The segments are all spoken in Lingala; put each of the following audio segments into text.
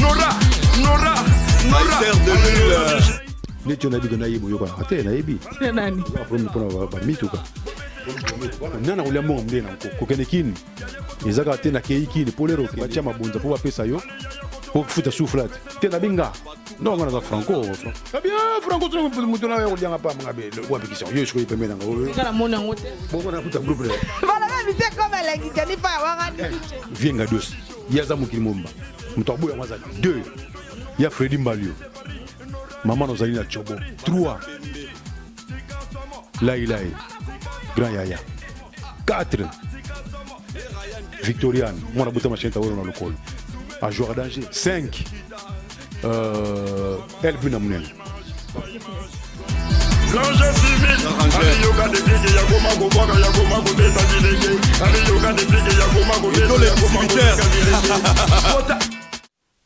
Nora, Nora, Nora. de l'huile. Neti yo nayebi ke nayebi oyokanaka te, nayebi nani problème mpona bamituka. Nana kolia mbongo nde na nko kokende kini eza kaka te. Nakei kini mpo lero batia mabonza mpo bapesa yo mpo futa souffle te. Nabi nga non, nga naza franco abi franco moto na kolianga pa nga be wapikisa yo sikoyo pembe nanga. Nga namoni yango te. Bongo nakuta groupe. Bana bite comme elengi Gianni Fay wangani. Vienga dos ye aza mokili momba, moto aboya yango aza deux ya Fredi Mbalio, mama nozali na Tiobo 3, Lailai grand yaya 4, Victoriane mwana buta machine tawolo na lokolo ajouaka danger 5, Elbi na monene. L'ange civil, aliyoka deplike yakoma kobwaka, yakoma kobeta bilenge, aliyoka deplike yakoma kobeta, yakoma kobeta bilenge.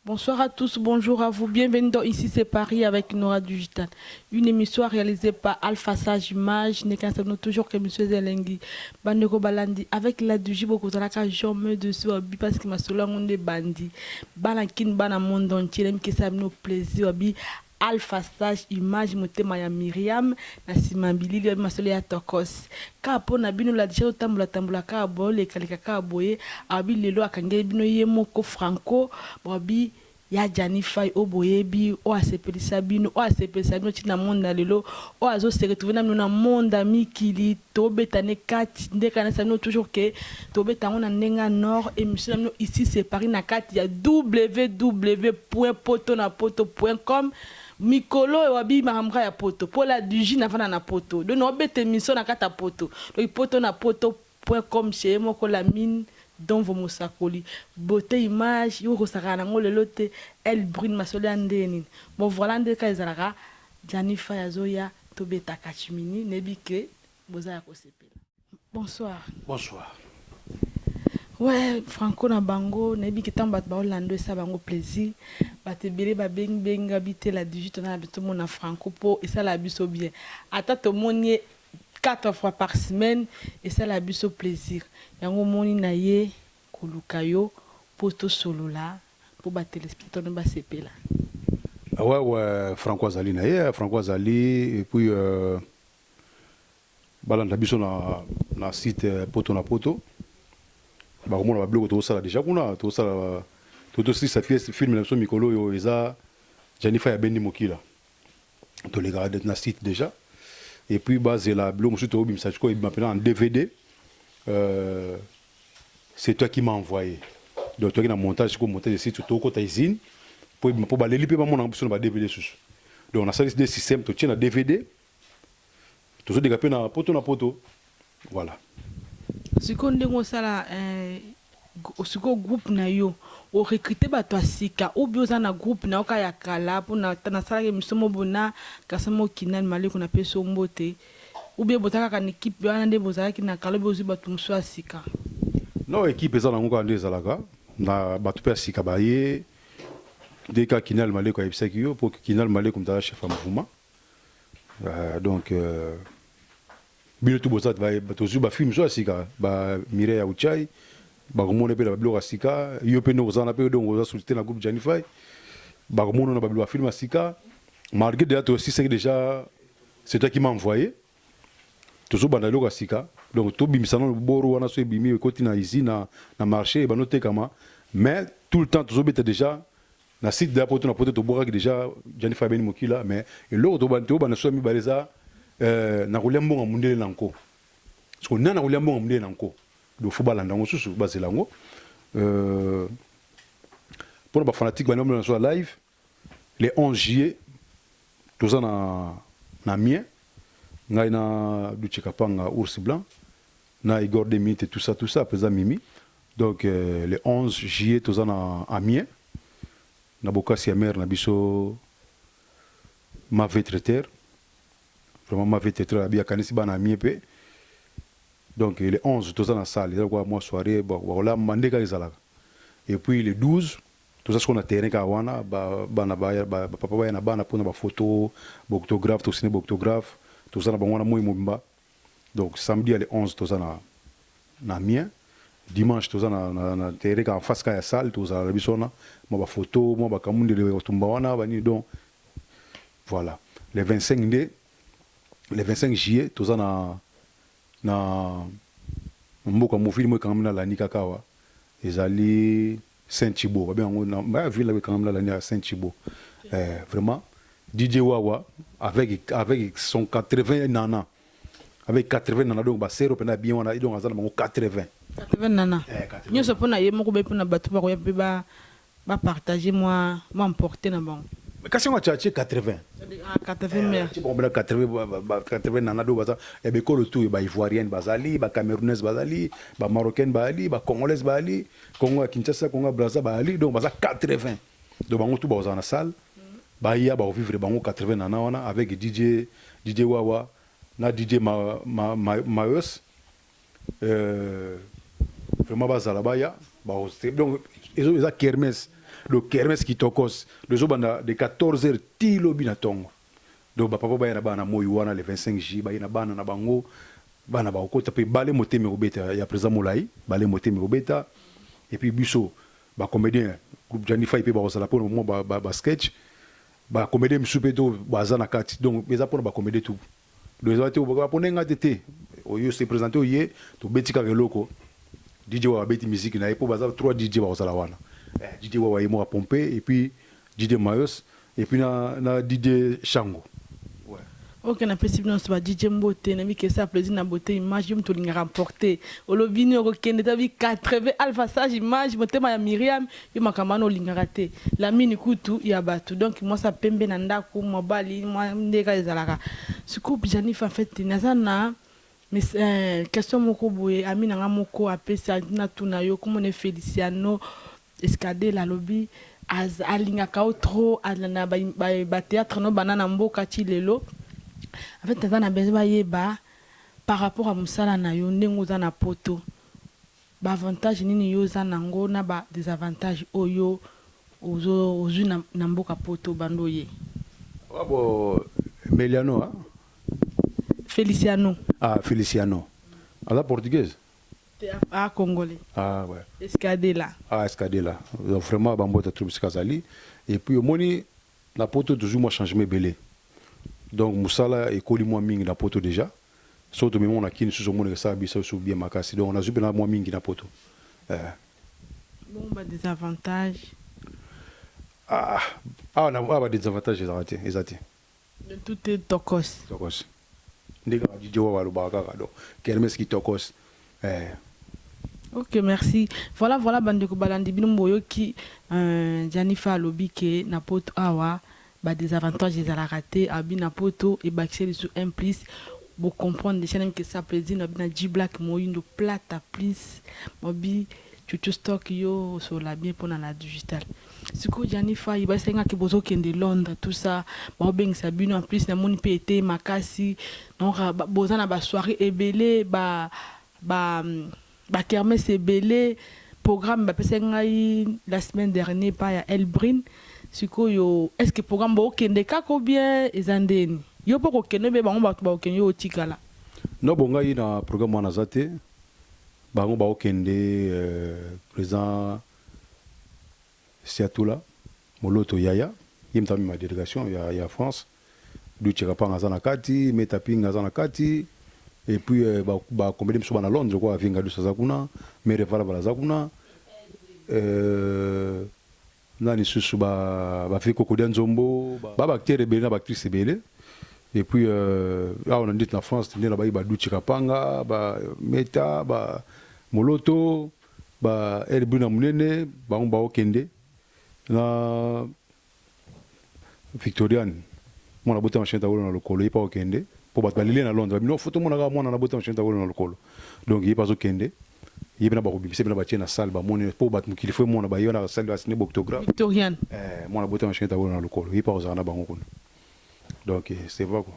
Bonsoir à tous, bonjour à vous. Bienvenue dans Ici c'est Paris avec Nora Digital. Une émission réalisée par Alpha Sage Image. Nous toujours que Monsieur Zelengi. Bandeko balandi avec la du jibo kozalaka jamais dessus abi parce que masolo yango nde bandi. Bana kin, bana monde entier, même que ça nous plaisir abi Alpha Sage Image, motema ya Miriam na nsima bilili abi masolo ya tokos kaka mpo na bino. La déjà otambola tambola kaka boye, olekaleka kaka boye abi lelo akangeli bino ye moko Franco babi ya Gianni Fay oyo boyebi, oyo asepelisa bino, oyo asepelisa bino ntina monde na lelo, oyo azose retrouve na bino na monde ya mikili. Tobeta ne kati nde kanisa bino toujours ke tobeta yango na ndenge ya nord. Émission na bino Ici c'est Paris na kati ya www.potonapoto.com. Mikolo oyo wabi makambo kaka ya poto mpo la duji navanda na poto, donc naobeta émission na kati ya poto, donc poto na poto.com chez ye moko la mine donvo mosakoli beauté image yo okosakana nango lelo te. El Brune masolo ya ndenge nini? Bon, voilà nde kaka ezalaka. Gianni Fay azoya, tobetaka chimini, nayebi ke boza ya kosepela. Bonsoir. Bonsoir. Ouais, Franco na bango, nayebi ke ntango bato baolanda esa bango plaisir. Bato ebele babengibenga bitela 18 na biso tomona Franco mpo esala biso bien. Ata tomoni ye quatre fois par semaine, esala biso plaisir. Yango omoni na ye koluka yo mpo tosolola mpo batéléspectateur no basepela. Ouais, Franco azali na ye, Franco azali et puis balanda biso na site Poto na Poto, bakomona babiloko tozosala déjà kuna. Tozosala, totosilisa film na biso mikolo oyo eza Gianni Fay abendi mokila, tolekaka na site déjà. Et puis bazela biloko mosusu tobimisa sikoyo, ebima mpena en DVD, C'est toi qui m'as envoyé. Donc toki na montage sikoyo, montage ya site, tokota usine po ebima, mpo baleli mpe bamona biso na ba DVD susu. Donc nasalisi de système, totie na DVD, tozodeka mpe na Poto na Poto, voilà. Sikoyo ndenge osala sikoyo groupe na yo, orecrute bato ya sika ou bien oza na groupe na yo kaka ya kala? Mpona nasalaki émission mo na garçon mo Kinal Maleko, napesi yo mbote. Ou bien boza kaka na équipe wana nde bozalaki na kala, obi ozwi bato mosusu ya sika? Non, équipe eza nango kaka nde ezalaka na bato mpe ya sika baye nde kaka Kinal Maleko ayebisaki yo, mpo Kinal Maleko moto aza chef ya mouvement. Donc bino tu boza tozwi bafilme mosusu ya sika, bamireille ya Uchai bakomona mpe na babiloko ya sika. Yo mpe ndenge oza wana mpe, donc oza sollicité na groupe Gianni Fay, bakomona na babiloko ya film ya sika. Malgré déjà tosisaki déjà C'est toi qui m'as envoyé, tozobanda eloko ya sika. Donc tobimisa nano boro wana, so ebimi, ekoti na usine, na marché, ebanda otekama. Mais tout le temps tozobeta déjà na site ya Poto na Poto, tobwakaki déjà Gianni Fay abeni mokila. Mais eloko tobanda so ya mibale eza na kolia mbongo ya mondele na nko. Parce que nani akolia mbongo ya mondele na nko? Donc faut balanda yango susu, bazela yango mpona bafanatique bani bamona so ya live. Le 11 juillet toza na Amiens, ngai na Duche Kapanga, Ours Blanc, na Igor Demite, tout ça, tout ça, président Mimi. Donc le 11 juillet toza na Amiens na bokasi ya maire na biso Mave Traiteur. Vraiment Mave Traiteur abi akanisi bana Amiens mpe. Donc le 11 toza na salle, eza kwa mwa soirée bakolamba nde kaka ezalaka. Et puis le 12 toza sikoyo na terrain kaka wana, bana bapapa baya na bana mpona bafoto, baautographe, tosine baautographe, toza na bango wana moi mobimba. Donc samedi ya le 11 toza na Amiens. Dimanche toza na, na, na terrain kaka en face kaka ya salle, tozala na biso wana, mwa bafoto, mwa bakamundele kotumba wana banini. Donc voilà, le 25 nde, le 25 juillet, toza na mboka mofili mo ekangami na lani kaka awa, ezali Saint Thibault, babenga yango na ville ekangami na lani ya Saint Thibault. Vraiment DJ Wawa avec son 80 nana, avec 80 nana, donc basero mpena bien wana, donc aza na bango 80. 80 nana nyonso mpona ye moko, be mpona bato bakoya mpe bapartage mwa emporte na bango. Kasi yango atia atie 80. Ah, 80 mare. Tie bango mpena 80, 80 nana, do baza ya bekolo tu, baivoirienne bazali, bacamerounaise bazali, bamarocaine bazali, bacongolaise bazali, Congo ya Kinshasa, Congo ya Braza bazali, donc baza 80. Donc bango tu bakozala na salle, baya bakovivre bango 80 nana wana avec DJ Wawa na DJ Mayos. Vraiment bazala baya, donc eza kermesse, donc kermesse kitokos. Ezobanda de 14 heures ti lobi na ntongo. Donc bapapa baya na bana na moi wana le 25 juillet, baye na bana na bango, bana bakokota mpe bale motema ekobeta ya président Molai, bale motema ekobeta. Et puis biso bacomédien, groupe Jani Fai mpe bakozala mpona mwa basketch, bacomédien misusu mpe to baza na kati. Donc eza mpona bacomédien tout, donc eza te bapona nga te te oyo se présente, oye tobeti kaka eloko. DJ Wawa abeti musique na ye, mpo baza 3 DJ bakozala wana: DJ Wawa ye moko apompe, et puis DJ Mayos, et puis na DJ Shango. Ok, napesi bino nyonso ba DJ mbote. Nayebi esa plaisir na beauté image yo moto olingaka emporte, olobi nini, okokende tabi 80 Alpha Sage Image, motema ya Miriam, yo makambo wana olingaka te, lamini kutu ya bato. Donc mwasi apembe na ndako, mobali mwa ndeka ezalaka sikoyo. Janifa, en fait naza na mais question moko boye, ami na nga moko apesi natuna yo, komona Feliciano Escadel, alobi alingaka yo trop, alanda bathéâtre no bana na mboka ti lelo. En fait aza na besoin bayeba par rapport à mosala na yo, ndenge oza na poto, baavantage nini yo oza nango na badésavantage oyo ozwi na mboka poto bando ye. Bo Meliano, ah? Feliciano. Ah, Feliciano aza portugaise. Ah, congolais. Ah ouais. Escadela. Ah, Escadela. Donc vraiment bambota trop bisika azali. Et puis omoni na poto toujours mwa changement ebele, donc mosala ekoli mwa mingi na poto déjà. So tomemi na kini susu, omoni esala biso so bien makasi, donc nazwi mpena mwa mingi na poto. Bon, badésavantage? Ah, awa awa badésavantage ezalaka te, eza te. Tout est tokos. Tokos nde kaka DJ Wawa balobaka kaka, donc kermesse kitokos. Ok, merci. Voilà, bandeko balandi bino, boyoki Janifa alobi ke na poto awa badésavantage ezalaka te, abi na poto ebakisi lisusu un plus. Bocomprendre déjà nami ke ça plaisir na bino. G Black Moyindo Plata plus mobi chuchu stock, yo osola bien mpona na digital. Sikoyo Janifa, basengaki bozokende Londres, tout ça, baobengisa bino. En plus namoni mpe ete makasi, donc boza na basoirée ebele, ba ba bakermesse ebele. Programme bapesaki ngai la semaine dernière pa ya Elbrin. Sikoyo est ce que programme bookende kaka ou bien eza ndeni yo mpo kokende mpe bango bato bakokende, yo otikala? No, bo ngai na programme wana aza te, bango baokende. Président Siatula Moloto yaya, ye moto amema délégation ya France. Ducheka Panga aza na kati, Meta Pinga aza na kati, et puis bacomédie mosusu bana Londres kwa Avinga Dus aza kuna, Mere Valabala aza kuna, nani susu, bafi Kokodia Nzombo, baacteur ebele na baactrice ebele. Et puis awa na ndeti na France nde na bayi baduchika Panga, bameta ba Moloto, ba Elbri na monene, bango baokende na Victoriane, mwana bota machine tawolo na lokolo, ye mpe akokende mpo bato baleli na Londres, babino foto monaka mwana na bota machine tawolo na lokolo. Donc ye mpe azokende, ye mpe na bakobimisa mpe na batie na salle, bamoni mpo bato mokili fo emona baye wana basali basine boautographe. Victoriane. Mwana bota machine tawolo na lokolo, ye mpe akozala na bango kuna. Donc c'est vrai quoi.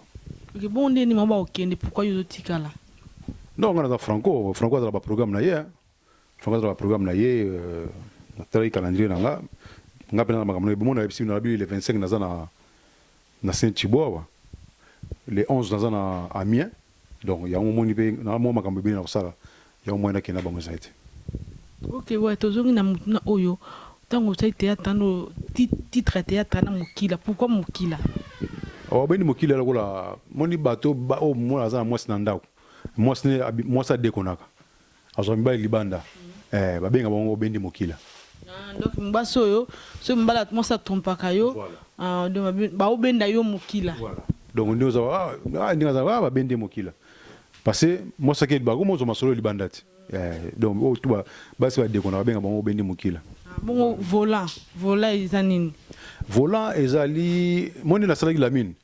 Ok, bon, ndeni mama bakokende, pourquoi yo ozotikala? Non, nga naza Franco. Franco azala baprogramme na ye, hein. Franco azala baprogramme na ye. Natalaki calendrier na nga, nga mpe na makambo na bomona yebisi na bi le 25 naza na Saint Thibault awa, le 11 naza na Amiens. Donc yango omoni mpe na mwa makambo ebele na kosala, yango mwa nakende na bango ezali te. Ok ouais tozongi na motuna oyo tango osali theatre wana titre ya theatre wana mokila pourquoi mokila? Obendi mokila lokola moni bato oyo mona aza na mwasi na ndako mwasi ne mwasi adekonaka azwa mibali libanda eh babenga bango obendi mokila. Ah donc mwasi oyo soki mobali mwasi atrompaka yo ah donc baobenda yo mokila. Voilà donc nde oza ah ndenge aza ah babendi ye mokila parce que mwasi ake bakoma ozwa masolo libanda te. Eh, donc oyo tout basi ba dekona babenga bango obendi mokila. Ah, bongo volant, volant eza nini? Volant ezali moni nasalaki lamine.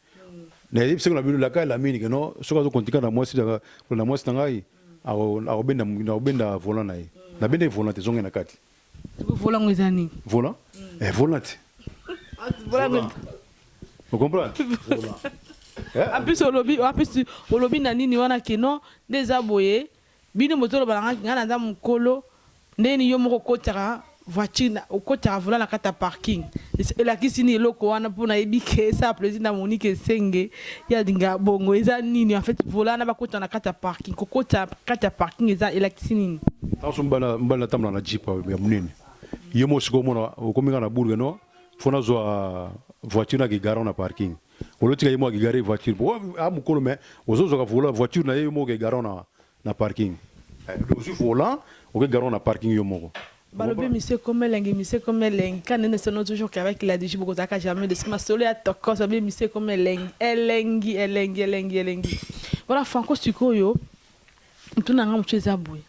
Nayebisaki na bino laka lamine que non soki azo kontika na mwasi na mwasi na ngai akobenda nakobenda volant na ye. Nabendaki volant te ezongi na kati. Sikoyo volant ngo eza nini? Volant? Eh volant te. Volant. Vous comprenez? Volant. En plus olobi, en plus olobi na nini wana que non nde eza boye Bino bozoloba na nga, nga naza mukolo, ndenge nini yo moko okotisaka voiture na okotisaka volant na kati ya parking? Elakisi nini eloko wana po nayebi ke esala plaisir na Monique Esenge ye alingaka bongo eza nini en fait volant wana bakotisa na kati ya parking kokotisa kati ya parking eza elakisi nini? Tango mosusu mobali atambola na jeep ya munene ye moko sikoyo omona okomi kaka na bourg no faut nazwa voiture na ke garer na parking olotika ye moko ake garer voiture po a mukolo mais ozozwaka volant voiture na ye yo moko ke garer na na parking ozwi volant oke garer na parking yo moko. Balobi monsieur comme elengi monsieur comme elengi quand nene sono toujours qu'avec la DG bokozalaka jamais de masolo ya tokos babi monsieur comme elengi elengi elengi elengi elengi voilà Franco sikoyo motuna nga mosusu eza boye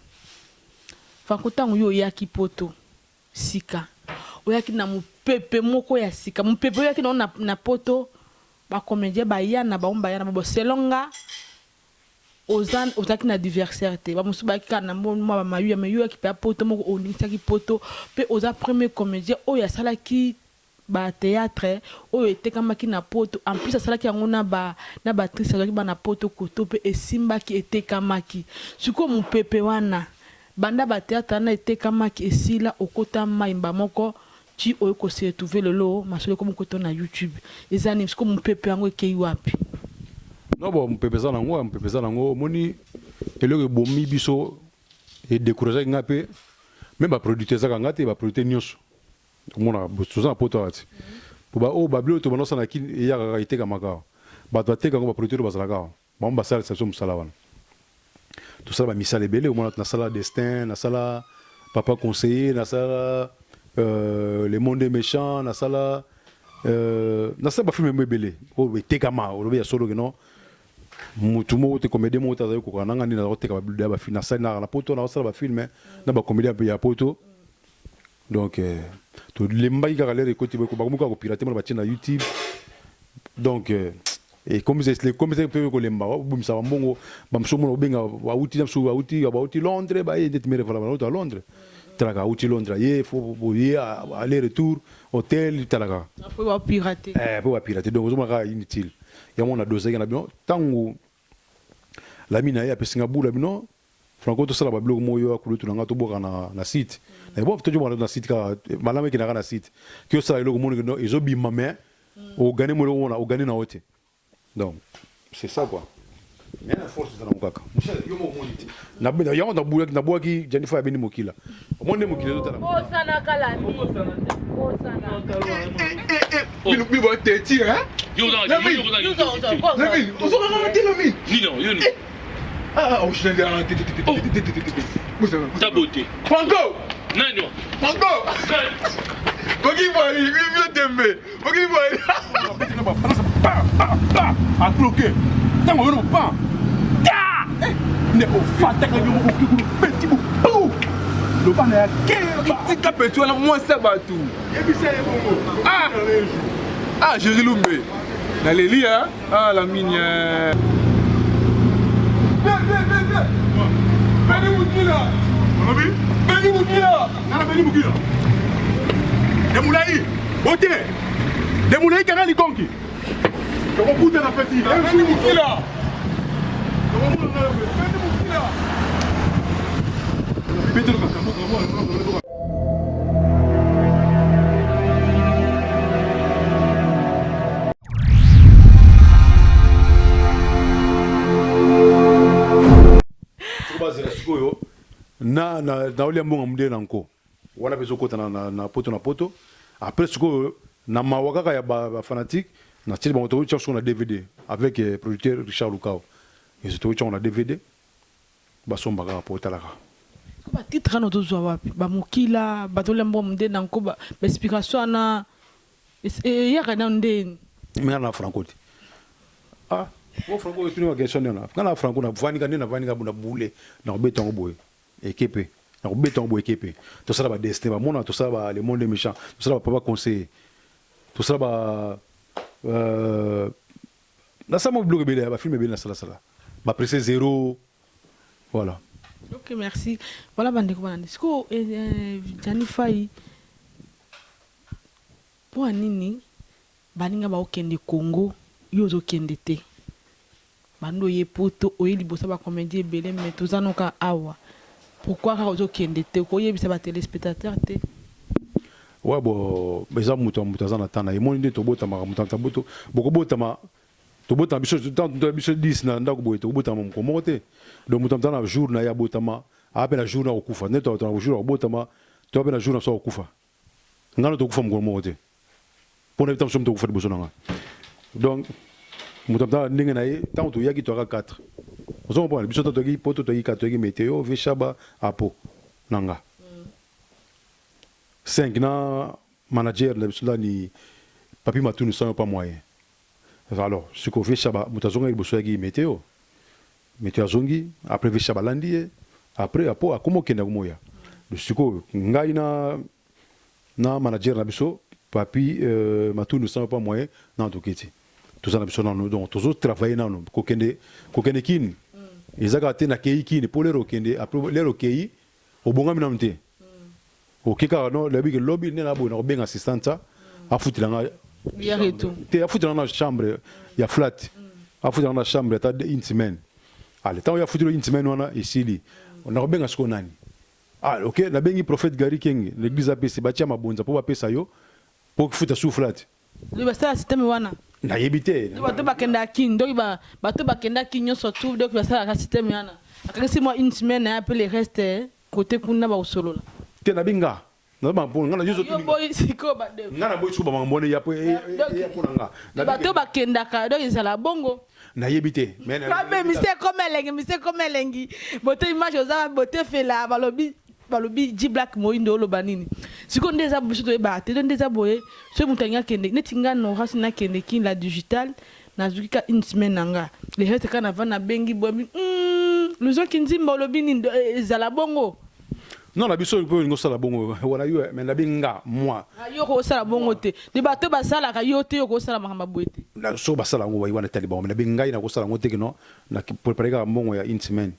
Franco ntango yo oyaki poto sika oyaki na mopepe moko ya sika mopepe oyaki nango na, na poto ba comedien baya na bango baya na bango selon nga Oza ozalaki na adversaire te ba mosusu bayaki kaka na mwa ba mayuya mais yo oyaki penza poto moko oningisaki poto pe oza premier comedien oyo asalaki ba theatre oyo etekamaki na poto en plus asalaki yango na ba na ba actrice azwaki bana poto koto pe esimbaki etekamaki sikoyo mupepe wana banda ba theatre wana etekamaki esila okota mayi mbala moko ti oye ko se retrouver lelo masolo ekomi kokota na youtube eza nini sikoyo mupepe yango ekeyi wapi? Non bon mupepe eza nango mupepe eza nango omoni eloko ebomi biso e decourageaki nga pe meme ba producteur ezaka nga te ba producteur nionso omona toza na poto awa ti po ba oyo ba biloko tobanda kosala na kin eyaka kaka etekamaka awa bato bateka yango ba producteur oyo bazalaka awa Bango basalisa biso musala wana. Tosala ba misala ebele omona nasala destin, nasala papa conseiller, nasala euh, le monde est méchant, nasala euh, nasala ba film ebele oyo etekama olobi ya solo ke non mutu moko te comédien moko te azali kokoka na ngai nde naza koteka ba film nasali na poto nakosala ba film na ba comédien ya poto donc euh, tolembaki kaka lere ekoti bakomi kaka kopirate mona batie na youtube donc euh, ekomi mpe kolemba obimisa bambongo bamosusu omona obenga bauti na mosusu bauti bauti londres baye ndeti mere vala bauti ya londres talaka auti londres aye fo boye aller retour hotel talaka po bapirate eh, po bapirate donc ozomona kaka inutile yango na dosaki na bino ntango lami na ye apesi nga bula bino Franco tosala ba biloko moko yo kulutu na nga tobwaka na, na site na bon tobwaka na site kaka malamu ekendaka na site ki osala eloko moni no ezobima mais ogane mo eloko mona ogane na yo te donc c'est ça quoi mais na force eza nango kaka mosala yo moko omoni te na yango nabwaki nabwaki Jennifer ya beni mokila omoni nde mokili ezotala Bosana kala mingi. Bosana. Bino bino ba teti hein? Lamine, ozokanga te Lamine. Nino, yo ni. Ah, original ah, te te te te te te te te te. Ta beauté. Franco! Nani? Franco! Boki bwali, bino tembe. Boki bwali. Pa pa pa, a bloqué. Tango yo pa. Ta! Nde ofataka yo moko kikulu petit bu. Loba na ya keba. Tika petit wana mwasi ya bato. Yebisa ye bongo. Ah! Ah, Jerry Lumbe. Naleli hein? Ah, la mine. Viens, viens, viens, viens. Beni Mukila. Olobi? Beni Mukila. Nana Beni Mukila. Demulayi. Bote. Demulayi kanga likonki. Tokokutana petit. Beni Mukila. Tokomona na Beni Mukila. Betelo makambo. Sikoyo bazela sikoyo. Na na naolia mbongo mundele na nko wana mpe ezokota na, na, na poto na poto. Après sikoyo na mawa kaka ya ba, ba fanatique na tieli bango tokotia sikoyo na DVD avec eh, producteur Richard Lukao ezo tokotia yango na DVD basomba kaka po otalaka. Ba titre wana ozozwa wapi? Ba mokila bato olia mbongo mundele na nko, ba explication wana eyaka nano ndeni? Nga na franco te. Ah, o franco otuni ba question nde wana. Nga na franco na vandi ka nde na vandi ka na boule na kobeta yango boye ekepe na kobeta yango boye ekepe. Tosala ba destin ba mona, tosala ba le monde est méchant, tosala ba papa conseiller, tosala ba euh, nasala mwa biloko ebele ya ba film ebele nasala sala ba presse zéro, voilà. Ok, merci. Voilà bandeko balandi. Sikoyo eh, eh, Gianni Fayi, mpo ya nini baninga baokende Congo, yo ozokende te? Banda oye poto, oye liboso ya ba comedien ebele, mais toza noka awa. Pourquoi kaka ozokende te? Okoyebisa ba telespectateurs te? Ouais, bo eza moto ya moto aza na temps na ye. Moni nde tobotamaka moto ya moto bokobotama tobotama biso tant biso 10 na ndako boye, tokobotama mokolo moko te. Donc moto ya moto aza na jour na ye abotama, aa mpe na jour na kokufa. Nde to na jour ya kobotama, to mpe na jour na biso ya kokufa. Nga no tokufa mokolo moko te mpo na biso moto akufa liboso na nga. Donc moto amtala ndenge na ye. Ntango toyaki toyaka 4, ozo comprendre? Biso to toyaki poto, toyaki 4, toyaki meteo veshaba apo na nga 5 na manager na biso ndani Papi Matunu sans pas moyen. Alors sikoyo veshaba moto azongaki liboso yaki meteo. Meteo azongi après, veshaba alandi ye après, apo akoma okende akomoya. Sikoyo ngai na manager na biso Papi Matundu sans pas moyen nano toketi toza na biso nano. Donc tozo travailler nano. Kokende kini eza kaka te nakei kini mpo lero okende, après lero okei obongami nano te. Oke kaka no nayebi ke lobi nde na boye nakobenga assistant afutela nga te, afutela nga na chambre ya flat, afutela nga na chambre ata une semaine. Ale ntango ye afuteli une semaine wana esili, nakobenga sikoyo nani? Ah ok, nabengi prophète Gary Kenge, l'église APC, batia mabonza mpo bapesa yo mpo futa sous flat. Donc basala système wana? Nayebi te. Donc bato bakendaka kini, donc bato bakendaki kini nyonso tout, donc basalaka système wana, akangisi mwa une semaine na ye, mpe le reste côté kuna bakosolola. Te, nabi nga nazoba mpo nga na yo boyi sikoyo. Nga naboyi sikoyo bamakambo wana ya mpo na nga. Bato bakendaka, donc ezala bongo. Nayebi te. Babe mise comme elengi, mise comme elengi, bote image oza bote fela. Balobi G Black Moyindo oloba nini sikoyo? Nde eza biso toyebaka te. Nde eza boye, soki moto alingi akende neti nga Nora, si nakende kin la digital, nazwiki ka une semaine na nga, le reste kaka navandi nabengi boye Luzon Kinzimba olobi nini? Ezala bongo. Non, na biso mpe olingi osala bongo wana yo, mais nabi nga moi. Yo kosala bongo te, de bato basalaka yo te, yo kosala makambo boye te. So basala yango wana etali bango, mais nabi ngai nakosala yango te. Kino na prépare kaka mbongo ya une semaine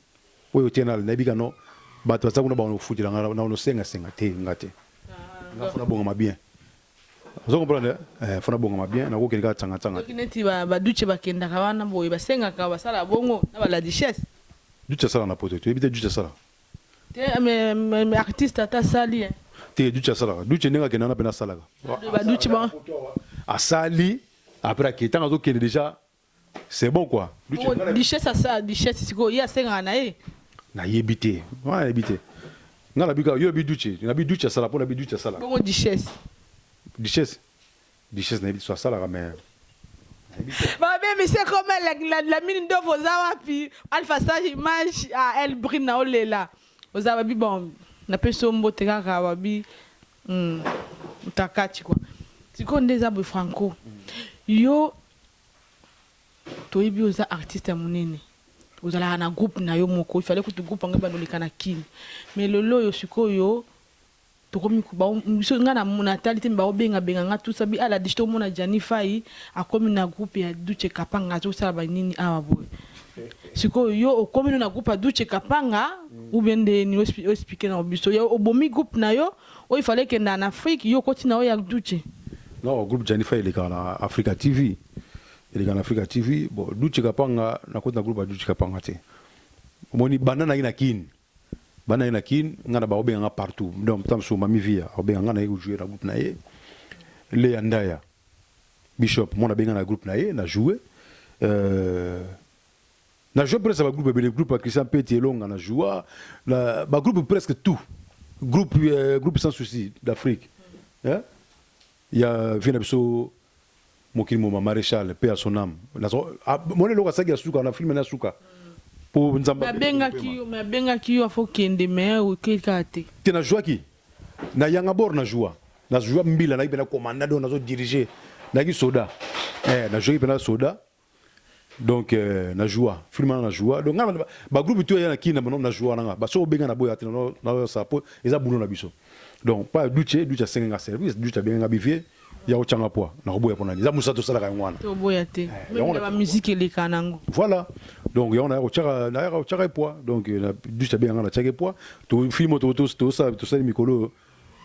oyo te, nayebi kano bato baza kuna bango kofutela nga na onosengasenga te. Nga te, nga fona bongama bien, ozo comprendre? Fona bongama bien, nakokende kaka tsanga-tsanga. Soki neti baduche bakendaka wana boye, basengaka, basala bongo na bala duchesse. Duche asala na poto, toyebi te. Duche asala. Te, mais artiste ata asali. Te, duche asalaka. Duche ndenge akenda wana mpena asalaka. Baduche ba asali, après ake, ntango azokende déjà c'est bon quoi. Duchesse asala, duchesse sikoyo ye asengaka na ye. Nayebi te wana, nayebi te. Nga nabi kaka yo yebi duche, nabi duche asala mpo nabi duche asala. Bongo duchesse? Duchesse nayebi te so asalaka, mais. Babe mise comme la mini ndovo, oza wapi? Alpha Sage image a El Brine na olela oza babi. Bon, napesi yo mbote kaka babi utakati quoi. Sikoyo nde eza boye, Franco, yo toyebi oza artiste ya monene, ozalaka na groupe na yo moko. Ifale kutu groupe yango ebanda oleka na kini, mais lelo oyo sikoyo tokomi biso nga na natali te, baobengabenga nga tout ça bi ala dish, tomona Gianni Fai akomi na groupe ya Duche Kapanga, azosala banini awa boye. Sikoyo yo okomi no na groupe ya Duche Kapanga ou bien nde nini? Oexplique na biso. Yo obomi groupe na yo oyo ifale ekenda na Afrique, yo okoti na oyo ya Duche. Non, groupe Gianni Fai elekaka na Africa TV, elekaka na Africa TV. Bon, Duche Kapanga, nakoti na groupe ya Duche Kapanga te. Omoni, banda nayaki na kini, banda ye na kine, nga na baobenga nga partout. Donc ntango mosusu Mami Via aobenga nga na ye kojouer na groupe na ye, Leya Ndaya Bishop mwana abenga na groupe na ye na jouer. Na joue presque ba groupe ebele, groupe ya Christian Peti Elonga na joua, na ba groupe presque tout. Groupe groupe sans souci d'Afrique. Hein? Ya vie na biso mokili moma maréchal paix à son âme. Nazo ah, mona eloko asaki ya suka na film na suka. Po nzamba abengaki yo, mais abengaki yo afo kende mais okeka te. Te na jouaki na yanga bord na joua. Na joua mbila na na commandant donc nazo diriger. Naki soda. Eh na jouaki pena soda. Donc na joua film wana na joua donc nga ba groupe tout ya na kina na joua nanga ba so obenga na boya te na na sa po eza boulot na biso. Donc pa Duce Duce asenga nga service Duce abenga nga bivie ya kotyanga poids na koboya pona nini eza mosala tosalaka yango wana. Toboya te. Même na ba musique eleka nango. Voilà. Donc yango naya kotyaka naya kotyaka poids donc na Duce abenga nga na tyaka poids to film to to to sala tosali mikolo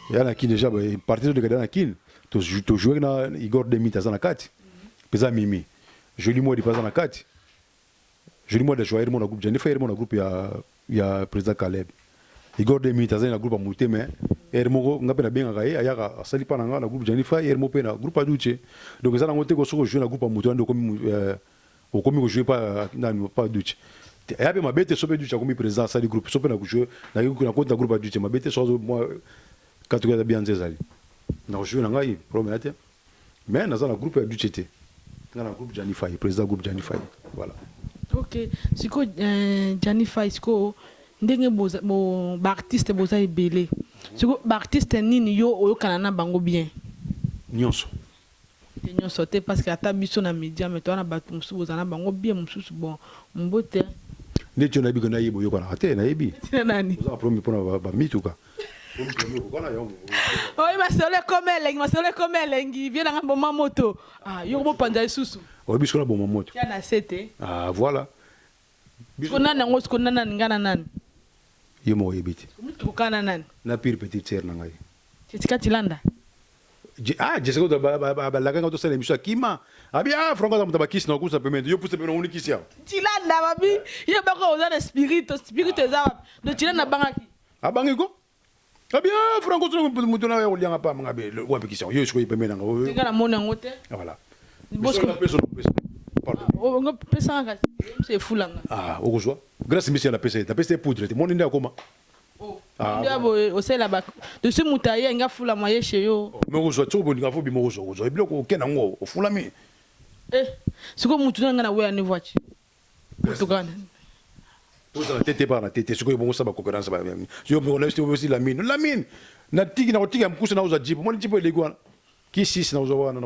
ya na kin déjà parti toleka na kin to jouer na Igor Demit aza na kati. Peza Mimi. Jolie Mwadi paza na kati. Jolie Mwadi ajoua mo na groupe Jennifer mo na groupe ya ya président Caleb. Igor Demit aza na groupe ya Mute mais ere moko nga mpe nabengaka ye ayaka asali mpa na nga na groupe Jennifer ere moko mpe na groupe ya Duce. Donc eza nango te ko soki ojouer na groupe ya Mute wana nde okomi okomi kojouer pa nani pa Duce. Aya mpe mabe te so mpe Duce akomi président asali groupe so mpe na kojouer na koti na groupe ya Duce mabe te so azo mwa katuka eza bien nze ezali. Na kojouer na ngai problème ya te. Mais naza na groupe ya Duce te. Nga na groupe Gianni Faye, président groupe Gianni Faye. Voilà. Ok, siko Gianni Faye siko ndenge boza bo ba artiste boza ebele. Siko ba artiste nini yo oyokana na bango bien? Nyonso. Te nyonso te parce que ata biso na media mais toza na bato mosusu boza na bango bien mosusu bon mbote. Ndeti yo nayebi ko nayebi oyokanaka te nayebi. Tina nani? Oza na problème pona ba mituka. Oyi masolo ekoma elengi, masolo ekoma elengi, vie nanga boma moto. Ah, yo bopanza lisusu. Oyebi biso na boma moto. Tia na se te. Ah, voilà. Biso nani yango siko nani nga na nani? Yo moko oyebi te. Kokana nani? Na pire petite sœur na ngai. Jessica Tilanda. Ah, Jessica balaka nga tosala émission akima. Abi ah Franco aza moto bakisi na kokusa pembeni. Yo pusa pembeni omoni kisi awa. Tilanda babi, ye bako oza na spirit, spirit eza wapi? Donc Tilanda bangaki. Abangi ko? Abi ah Franco soki moto na ya kolianga pa nga be wapi kisi yo sikoyo pembeni na nga. Nga na moni yango te. Voilà. Bosco pesa pesa. Pardon. Ngo pesa nga kasi efula nga. Ah okozwa. Grâce mbisi na pesa, na pesa poudre te. Moni nde akoma. Oh. Ah, nde boye osala ba dossier moto aye nga fula ma ye chez yo. Mais okozwa tso bolinga fo bimo okozwa okozwa biloko okenda ngo ofulami. Eh sikoyo moto na nga na weya ne voiture. Motuka ozala tete bana tete sikoyo bongo saba concurrence ba yo bongo na osi lamine lamine na tiki na kotika mkusa na oza jeep moni jeep eleki wana ki sisi na ozwa wana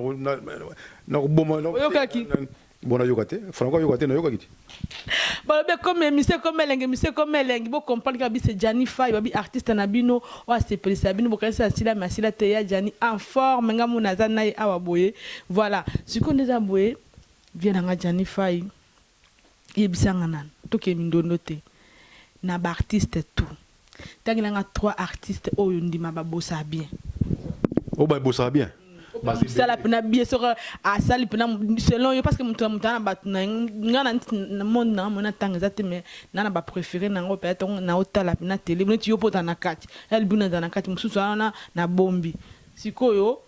na koboma oyokaki bon nayoka te franco ayoka te nayokaki te balobi ekomi emission ekomi elengi emission ekomi elengi bo comprendre kaka bise Gianni Faye babi artiste na bino oyo asepelisa bino bokanisi asila mais asila te ya Gianni en forme nga mona aza naye awa boye voilà sikoyo nde eza boye vie na nga Gianni Faye Yebisa nga nanu tokende mindondo te na ba artistes tout tangela nga 3 artistes oyo ondima ba bossa bien. Oyo ba bossaka bien? Musala pena bien soki asali pena selon yo parce que mutu na mutu aza na batu na ye nga na monde na nga moyen natanga eza te mais na na ba prefere na nga oyo penza tango nao tala pena tele neti yo pe ozala na kati ya libuna azala na kati mususu wana na bombi sikoyo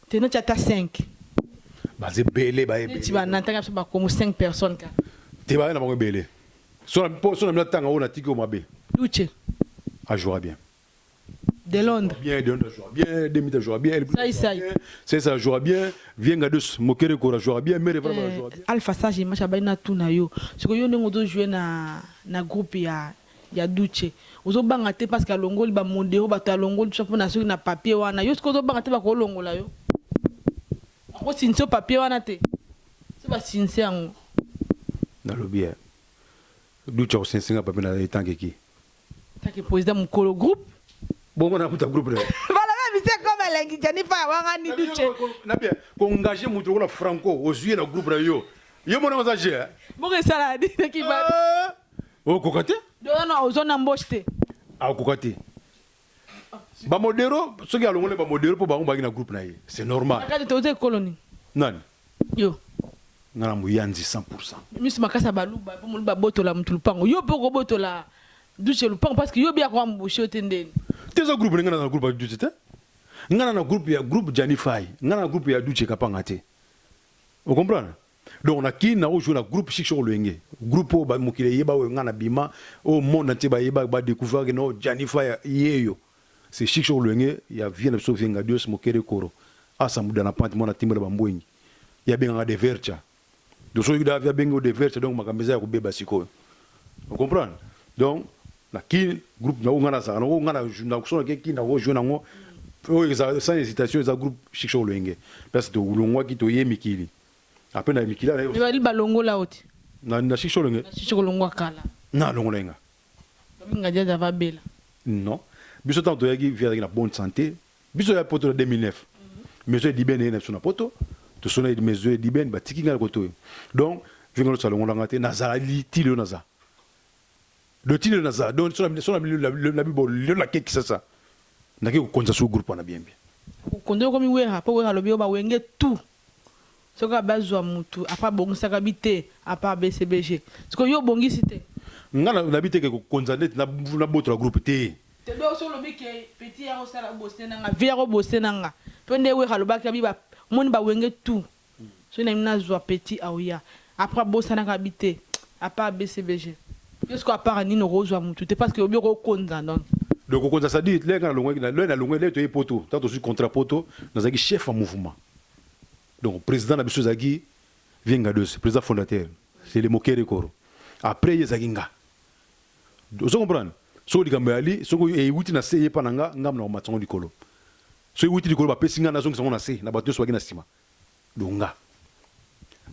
Te neti ata 5. Baza ebele ba ebele. Neti ba natanga biso ba kombo 5 personnes kaka. Te ba na bango ebele. So na po so na mina tanga oyo natiki oyo mabe. Duce. A jouera bien. De Londres. Bien de Londres jouera bien, Demita jouera bien, Sai sai. Sai sai jouera bien, Vienga dus Mokere Kora jouera bien, Mere Vraba jouera bien. Alpha Sage Macha bali na tuna yo. Siko yo ndenge ozo jouer na na groupe ya ya Duce ozo banga te parce que alongoli ba modero batu alongoli tout ça pona soki na papier wana yo sikoyo ozo banga te bako longola yo bako signse yo papier wana te soki ba signse yango. Nalobi eh Duce ako signse nga papier na etant que qui? Tant que president mukolo groupe. Bongo na kuta groupe na. Balobi emission ekoma elengi Jennifer awangani Duce. Na bien ko engager mutu lokola Franco ozui ye na groupe na yo yo mona oza je eh. Bongo esala nini kibadi. Okoka te. Oza oza na embauche te. Akoka te. Ba modero soki alongoli ba modero po bango baki na groupe na ye. C'est normal. Kaka te oza ekolo nini? Nani? Yo. Nga na muyanzi 100%. Misu makasi ya baluba po moluba abotola mutu lupango. Yo pe okobotola Duche lupango parce que yo bi ako embauche yo te ndeni. Te eza groupe nga na groupe ya Duche te. Nga na groupe ya groupe Gianni Faye. Nga na groupe ya Duche Kapanga te. O comprendre? Donc na Kin nakojoue na groupe Chic Choc Loyenge, groupe oyo mokili eyeba, oyo nga na bima, oyo monde entier bayeba, badécouvrir ke no Gianni Faya yeyo, c'est Chic Choc Loyenge ya vie na biso, Vienga Dios Mokere Koro asambuda na pante mwana timbela bambwengi ye abengaka de vercha. Donc soki da abengi o de vercha, donc makambo eza ya kobeba sikoyo, ocomprendre? Donc na Kin, groupe nango nga nazalaka nango, nga na ke Kin nakojoue nango oyo eza sans hésitation, eza groupe Chic Choc Loyenge, parce que tolongwaki, toye mikili, après na mikili. Bali balongola oti. Na Chic Choc Loyenge. Na Chic Choc olongwa kala. Na longola nga. Babinga diaza babela. Non, biso ntango toyaki, vi azalaki na bonne santé. Biso ya poto na 2009, maison ediben eye na biso na poto, tosona maison ediben, batiki ngai na koto oyo. Donc vinga loso alongolanga te, nazali ti lelo, naza do ti lelo naza. Donc so na bibo lelo nake Kisasa, nake kokonza so groupe wana bien bien. Kokonza okomi Wera, mpo Wera alobi oyo bawenge tout soki bazwa mutu apa abongisaka bi te apa BCBG, sikoyo yo obongisi te. Nga nabi te ke kokonza neti nabotola groupe te. Te, do so olobi ke petit ya kosala bose nanga, vie ya kobose nanga, mpo nde Wera alobaki abi moni bawenge tout soki nami nazwa petit aoya après abosanaka bi te apa BCBG. Yo sikoyo apart nini okozwa mutu te parce que obi okokonza donc. Donc kokonza, c'est-à-dire le nga nalongwaki, le nalongwaki, le toye poto, ntango tozwi contrat poto, nazalaki chef ya mouvement. Donc président na biso ezalaki Vienga Dos, président fondateur, c'est le Mokere Koro. Après ye ezalaki nga. Ozo comprendre? Soki likambo eyali, soki ewuti na se, ye mpa na nga, ngambo na komatisa ngo likolo. Soki ewuti likolo, bapesi nga, nazongisa ngo na se na bato nyonso baki na nsima. Donc nga,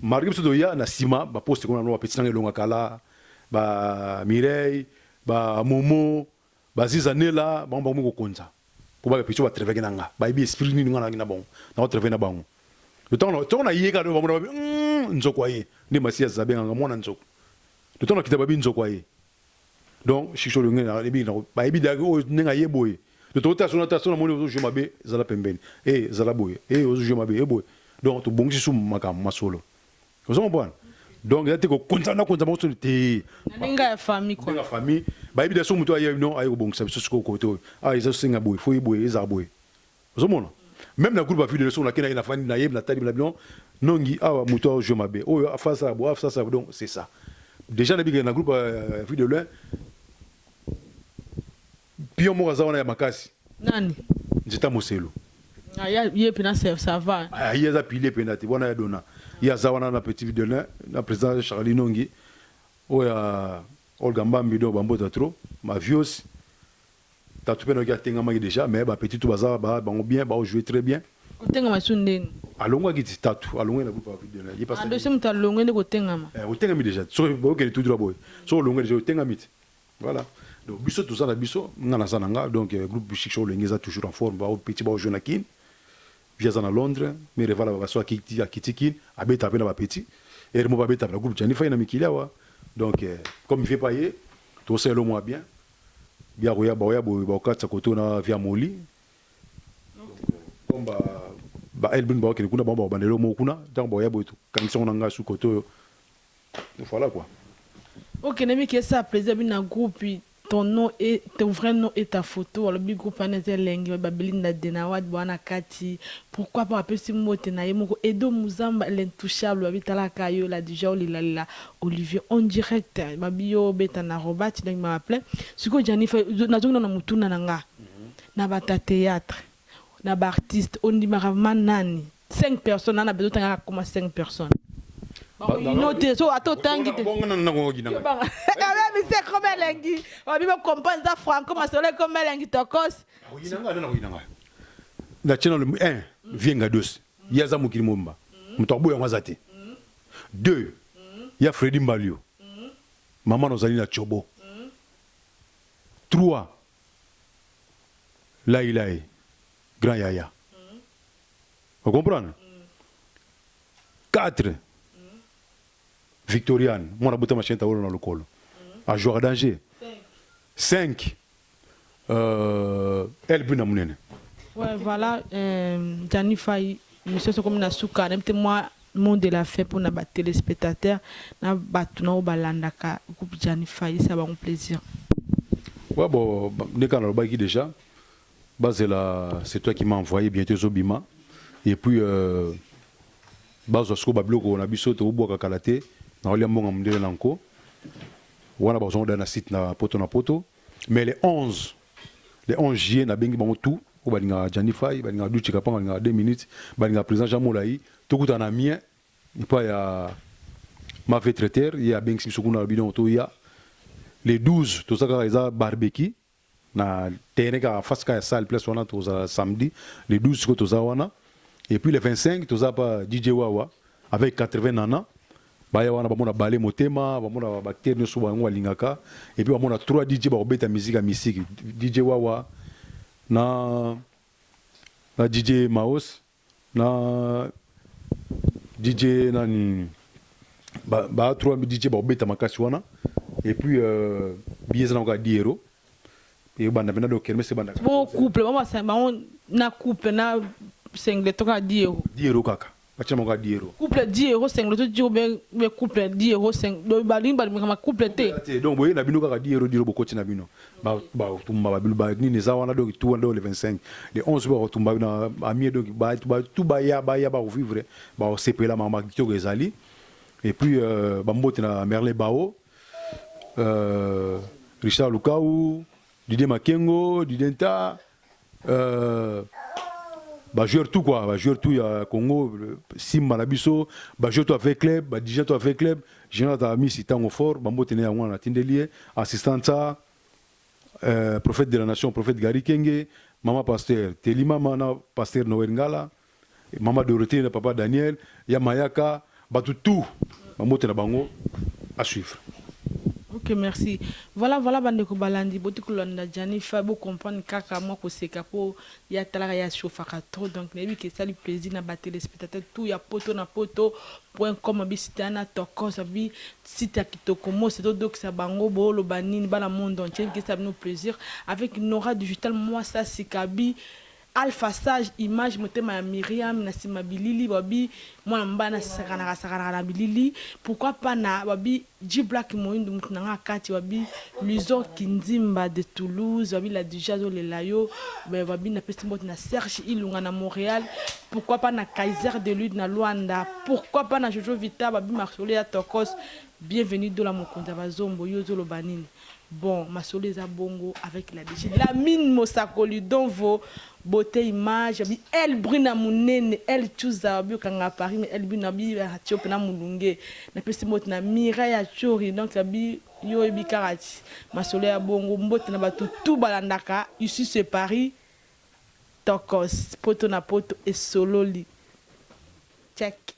malgré biso toya na nsima, baposte kuna no bapesi nanga, elonga kala, ba Mireille, ba Momo, baziza nela, bango bakomi kokonza mpo bapesi batravaillaki na nga, bayebi esprit nini nga nangi na bango, nakotravaille na bango. Ntango nayeka, bango babi nzoko aye nde masi azabenganga mwana nzoko. Ntango nakita, babi nzoko aye. Donc Chicho Loyenge bayebi daki oyo ndenge aye boye. Totala so nata so namoni ozojue mabe, ezala pembeni e ezala boye, e ozojue mabe e boye. Donc tobongisi su makambo masolo, ozo comprendre? Donc eza te kokonza nakonza bango soni te. Na ndenge ya famille quoi. Ndenge ya famille, bayebi da so moto aye non, aye kobongisa biso sikoyo kote oyo, ah, eza sosenga boye, fo ye boye, ezala boye. Ozomona, même na groupe ya video so nakei, naye nafandi, nayebi, natali na bino nongi awa, moto aojue mabe oyo, afasala boye, afasala. Donc c'est ça déjà, nayebi ke na groupe ya Vue de Loin, pion moko aza wana ya makasi. Nani? Nzeta Moselo. Ah, ye mpena ça va. Ah, ye aza pilier mpena te wana ya dona, ye aza wana na petit Vue de Loin na président Charlie Nongi oyo ya Olga Mbambi. Donc bambota trop mavios tatu mpe nayoki atengamaki déjà, mais bapetit tout baza bango bien, baojouer très bien. Kotengama su ndeni? Alongwaki ti tatu alongwaki na groupe ya Vue de Loin ye. Ah, dossier moto alongwe nde kotengama? Otengami déjà, soki okende tout droit boye, soki olongwe déjà, otengami ti. Voilà, donc biso toza na biso, nga naza na nga. Donc groupe Chic Choc Loyenge eza toujours en forme, bapetit baojouer na Kine, vi aza na Londres, mais revala baso akiti, akiti Kine, abeta mpe na bapetit ere mo babeta na groupe Gianni Fai na mikili awa. Donc comme vie pa ye, tosala mwa bien bia koya, baoya boye, baokatisa kote na via moli comme ba Elbin, baokende kuna, bango bakobandela moko kuna. Ntango baoya boye, tokangisa ngo na ngai su kote oyo. Voilà quoi. Ok, nayebi ke esa plaisir bino na groupe, ton nom et ton vrai nom et ta photo. Alobi groupe wana eza elengi, babelinda Denawad bwana kati. Pourquoi pas bapesi mbote na ye moko Edo Muzamba, l'intouchable, babi talaka yo la déjà olilalela Olivier en direct, babi yo obeta na Robert, donc ma plein. Sikoyo Gianni, nazongi na mutuna na nga na bata théâtre, na baartiste, ondimaka vraiment nani? Cinq personnes na besoin tangaka koma cinq personnes ino te, so ata otangi te. Mise ekoma elengi, babi bocomprendre, eza franco masolo ekoma elengi tokos. Natie na un Vienga Dos, ye aza mokili mobimba, moto aboya yango aza te. Deux, ya Fredi Mbalio, mama nozali na Tchobo. Trois, Lailai, grand yaya, ocomprendre? Quatre, Victoriane, mwana bota machine tawolo na lokolo, ajouaka danger. Cinq, Elbi na monene. Ouais, voilà, Gianni Fai, monsieur, sokomi na suka, nayebi te mwa mot de la fin mpona batéléspectateur na bato na oyo balandaka groupe Gianni Fai, esa bango plaisir. Ouais, bon, ndenge nalobaki déjà, bazela C'est toi qui m'as envoyé, bientôt ezobima. Et puis Bazwa sikoyo babiloko na biso tobwaka kala te. Naolia mbongo ya mondele na nko wana, bazwango da na site na Poto na Poto. Mais le 11, le 11 juillet, nabengi bango tout oyo balingaka Gianni Fai, balingaka Duchi Kapanga, balingaka 2 minutes, balingaka président Jean Molai. Tokutana na Mien epai ya Mave Traiteur. Ye abengisi biso kuna, alobi donc toya le 12. Toza kaka, eza barbecue na terrain kaka face kaka ya salle, place wana tozala samedi le 12. Sikoyo toza wana. Et puis le 25, toza pa DJ Wawa avec 80 nana. Baya wana, bamona bale motema, bamona baacteur nyonso bango balingaka. Et puis bamona 3 DJ bakobeta musique ya misiki: DJ Wawa na DJ Maos na DJ nani. Ba 3 DJ bakobeta makasi wana. Et puis billet eza nango kaka 10 euro. Ebanda mpena, donc kermesse ebandaka. Bon, couple bango na couple na singleton kaka 10 euro? 10 euro kaka, batia bango kaka 10 euro. Couple 10 euro, singleton 10 euro, be couple 10 euro, 5 balingi balingaka couple te. Te, donc boye na bino kaka 10 euro, 10 euro, bokoti na bino. Batumba babilu nini eza wana. Donc tout wana, donc le 25, le 11 bakotumba na amie. Donc tout baya, baya bakovivre, bakosepela, makambo kitoko ezali. Et puis bambote na Merle Bao, Richard Lukau, Didier Makengo, Didier Nta, bajoueur tout quoi, bajoueur tout ya Congo, Simba na biso, bajoueur tout avec club, badirigeant tout avec club, général Amisi ntango fort. Bambote na yango wana natindeli ye assistant ta, prophète de la nation, prophète Gary Kenge, mama pasteur Teli mama na pasteur Noël Ngala, mama Dorothée na papa Daniel ya Mayaka, bato tout, bambote na bango. À suivre. Ok, merci. Voilà, voilà, bandeko balandi, boti kolanda Gianni Fa, bocomprendre kaka mwa koseka mpo ya talaka ya chauffaka trop. Donc nayebi ke esali plaisir na batéléspectateur tout ya Poto na Poto point com. Bisite wana tokos abi site ya kitoko mose, todokisa bango booloba nini bana monde entier ke esala bino plaisir avec Nora Digital, mwasa sikabi Alpha Sage Image, motema ya Miriam na nsima bilili. Babi mwana mobali nasakanaka sakanaka na bilili, pourquoi pas na babi G Black Moyindu, mutu na nga kati. Babi Luison Kinzimba de Toulouse, babi la DJ azolela yo. Babi napesi mbote na Serge Ilunga na Montréal, pourquoi pas na Kaiser de Lude na Luanda, pourquoi pas na Jojo Vita. Babi Marcelo ya Tokos, bienvenue dola mokonzi ya bazombo. Yo ozoloba nini? Bon, masolo eza bongo avec la DG Lamine Mosakoli Donvo, beauté image. Abi El Brina monene, El Chuza, abi okanga Paris, mais El Brina abi atio mpena molunge. Napesi mbote na Mirai ya Chori. Donc abi yo oyebi kaka ti masolo ya bongo. Mbote na bato tu balandaka Ici c'est Paris, tokos Poto na Poto esololi check.